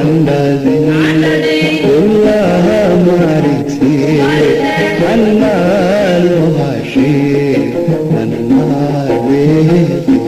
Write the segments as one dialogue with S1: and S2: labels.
S1: Candhadii kullaha marisay, anmaalo hashee anmaaleeqe.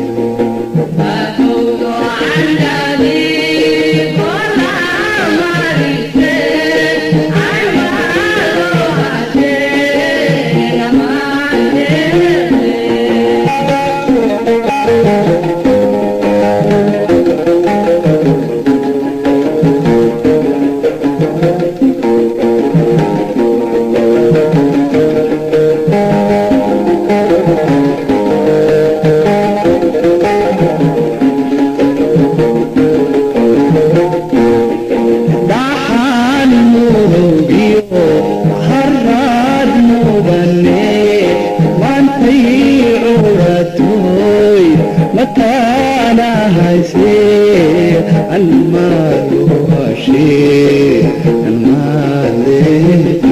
S1: Dhaxaan murugiyo haraad mudane, maantay curatooy mataana hayse, anmaalo hashee anmaaleeqe.